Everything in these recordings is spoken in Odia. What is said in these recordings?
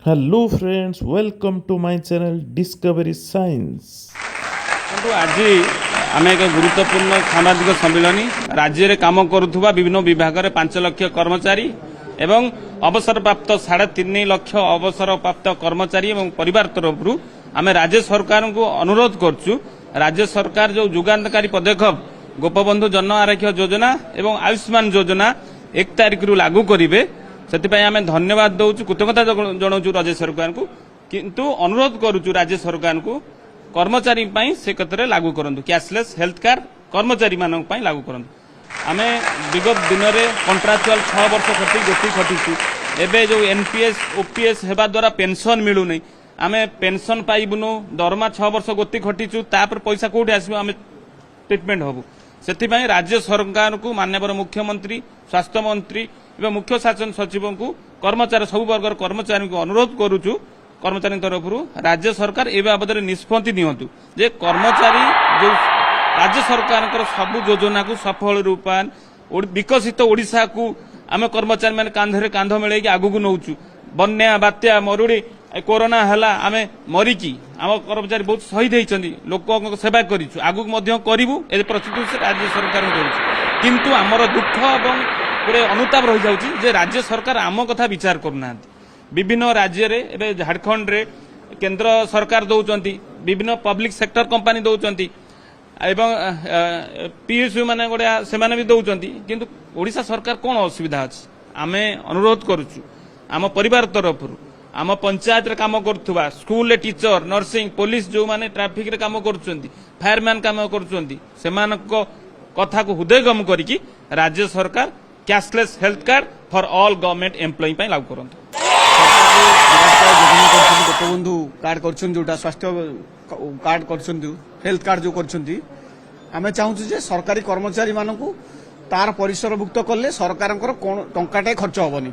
Hello friends, welcome to my channel Discovery Science. କିନ୍ତୁ ଆଜି ଆମେ ଏକ ଗୁରୁତ୍ୱପୂର୍ଣ୍ଣ ସାମ୍ବାଦିକ ସମ୍ମିଳନୀ, ରାଜ୍ୟରେ କାମ କରୁଥିବା ବିଭିନ୍ନ ବିଭାଗରେ 5 ଲକ୍ଷ କର୍ମଚାରୀ ଏବଂ ଅବସରପ୍ରାପ୍ତ 3.5 ଲକ୍ଷ ଅବସରପ୍ରାପ୍ତ କର୍ମଚାରୀ ଏବଂ ପରିବାର ତରଫରୁ ଆମେ ରାଜ୍ୟ ସରକାରଙ୍କୁ ଅନୁରୋଧ କରୁଛୁ, ରାଜ୍ୟ ସରକାର ଯେଉଁ ଯୁଗାନ୍ତକାରୀ ପଦକ୍ଷେପ ଗୋପବନ୍ଧୁ ଜନ ଆରୋଗ୍ୟ ଯୋଜନା ଏବଂ ଆୟୁଷ୍ମାନ ଯୋଜନା 1 ତାରିଖରୁ ଲାଗୁ କରିବେ, ସେଥିପାଇଁ ଆମେ ଧନ୍ୟବାଦ ଦଉଛୁ, କୃତଜ୍ଞତା ଜଣାଉଛୁ ରାଜ୍ୟ ସରକାରଙ୍କୁ। କିନ୍ତୁ ଅନୁରୋଧ କରୁଛୁ ରାଜ୍ୟ ସରକାରଙ୍କୁ, କର୍ମଚାରୀ ପାଇଁ ସେ କ୍ଷେତ୍ରରେ ଲାଗୁ କରନ୍ତୁ, କ୍ୟାସଲେସ୍ ହେଲ୍ଥ କାର୍ଡ କର୍ମଚାରୀମାନଙ୍କ ପାଇଁ ଲାଗୁ କରନ୍ତୁ। ଆମେ ବିଗତ ଦିନରେ କଣ୍ଟ୍ରାଚୁଆଲ 6 ବର୍ଷ ଖଟି ଗୋତି ଖଟିଛୁ। ଏବେ ଯୋଉ ଏନପିଏସ୍ ଓପିଏସ୍ ହେବା ଦ୍ୱାରା ପେନସନ ମିଳୁନି। ଆମେ ପେନସନ ପାଇବୁନୁ, ଦରମା 6 ବର୍ଷ ଗୋତି ଖଟିଛୁ, ତାପରେ ପଇସା କୋଉଠି ଆସିବ, ଆମେ ଟ୍ରିଟମେଣ୍ଟ ହବୁ? ସେଥିପାଇଁ ରାଜ୍ୟ ସରକାରଙ୍କୁ, ମାନ୍ୟବର ମୁଖ୍ୟମନ୍ତ୍ରୀ, ସ୍ୱାସ୍ଥ୍ୟମନ୍ତ୍ରୀ ଏବଂ ମୁଖ୍ୟ ଶାସନ ସଚିବଙ୍କୁ, କର୍ମଚାରୀ, ସବୁ ବର୍ଗର କର୍ମଚାରୀଙ୍କୁ ଅନୁରୋଧ କରୁଛୁ କର୍ମଚାରୀଙ୍କ ତରଫରୁ, ରାଜ୍ୟ ସରକାର ଏ ବାବଦରେ ନିଷ୍ପତ୍ତି ନିଅନ୍ତୁ ଯେ କର୍ମଚାରୀ ଯୋଉ ରାଜ୍ୟ ସରକାରଙ୍କର ସବୁ ଯୋଜନାକୁ ସଫଳ ରୂପାୟନ, ବିକଶିତ ଓଡ଼ିଶାକୁ ଆମେ କର୍ମଚାରୀମାନେ କାନ୍ଧରେ କାନ୍ଧ ମିଳେଇକି ଆଗକୁ ନଉଛୁ। ବନ୍ୟା, ବାତ୍ୟା, ମରୁଡ଼ି, ଏ କୋରୋନା ହେଲା, ଆମେ ମରିକି ଆମ କର୍ମଚାରୀ ବହୁତ ଶହୀଦ ହେଇଛନ୍ତି। ଲୋକଙ୍କ ସେବା କରିଛୁ, ଆଗକୁ ମଧ୍ୟ କରିବୁ, ଏ ପ୍ରତିଶ୍ରୁତି ରାଜ୍ୟ ସରକାରଙ୍କୁ କରୁଛୁ। କିନ୍ତୁ ଆମର ଦୁଃଖ ଏବଂ ଗୋଟେ ଅନୁତାପ ରହିଯାଉଛି ଯେ ରାଜ୍ୟ ସରକାର ଆମ କଥା ବିଚାର କରୁନାହାନ୍ତି। ବିଭିନ୍ନ ରାଜ୍ୟରେ ଏବେ ଝାଡ଼ଖଣ୍ଡରେ କେନ୍ଦ୍ର ସରକାର ଦଉଛନ୍ତି, ବିଭିନ୍ନ ପବ୍ଲିକ ସେକ୍ଟର କମ୍ପାନୀ ଦଉଛନ୍ତି ଏବଂ ପିଏସ୍ୟୁ ମାନେ ଗୋଟେ ସେମାନେ ବି ଦଉଛନ୍ତି। କିନ୍ତୁ ଓଡ଼ିଶା ସରକାର କ'ଣ ଅସୁବିଧା ଅଛି? ଆମେ ଅନୁରୋଧ କରୁଛୁ ଆମ ପରିବାର ତରଫରୁ, ଆମ ପଞ୍ଚାୟତରେ କାମ କରୁଥିବା, ସ୍କୁଲରେ ଟିଚର, ନର୍ସିଂ, ପୋଲିସ, ଯେଉଁମାନେ ଟ୍ରାଫିକରେ କାମ କରୁଛନ୍ତି, ଫାୟାରମ୍ୟାନ କାମ କରୁଛନ୍ତି, ସେମାନଙ୍କ କଥାକୁ ହୃଦୟଙ୍ଗମ କରିକି ରାଜ୍ୟ ସରକାର cashless health card for all government employee ପାଇଁ ଲାଗୁ କରନ୍ତୁ। ବିରାଟ ଯୋଜନା କରିଛନ୍ତି, ଗୋପବନ୍ଧୁ କାର୍ଡ କରିଛନ୍ତି, ଯୋଉଟା ସ୍ୱାସ୍ଥ୍ୟ କାର୍ଡ କରିଛନ୍ତି, ହେଲ୍ଥ କାର୍ଡ ଯୋଉ କରିଛନ୍ତି, ଆମେ ଚାହୁଁଛୁ ଯେ ସରକାରୀ କର୍ମଚାରୀମାନଙ୍କୁ ତାର ପରିସରଭୁକ୍ତ କଲେ ସରକାରଙ୍କର କଣ ଟଙ୍କାଟାଏ ଖର୍ଚ୍ଚ ହବନି।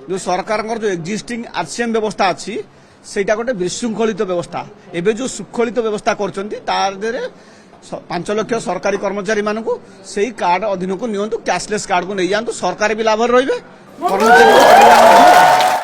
ଯୋଉ ସରକାରଙ୍କର ଯୋଉ ଏକ୍ଜିଷ୍ଟିଂ ଆରସିଏମ୍ ବ୍ୟବସ୍ଥା ଅଛି, ସେଇଟା ଗୋଟେ ବିଶୃଙ୍ଖଳିତ ବ୍ୟବସ୍ଥା। ଏବେ ଯୋଉ ଶୃଙ୍ଖଳିତ ବ୍ୟବସ୍ଥା କରୁଛନ୍ତି, ତା ଦେହରେ 5 ଲକ୍ଷ ସରକାରୀ କର୍ମଚାରୀମାନଙ୍କୁ ସେଇ କାର୍ଡ ଅଧୀନକୁ ନିଅନ୍ତୁ, କ୍ୟାସଲେସ୍ କାର୍ଡକୁ ନେଇଯାଆନ୍ତୁ। ସରକାର ବି ଲାଭରେ ରହିବେ, କର୍ମଚାରୀ ପରିବାର ମଧ୍ୟ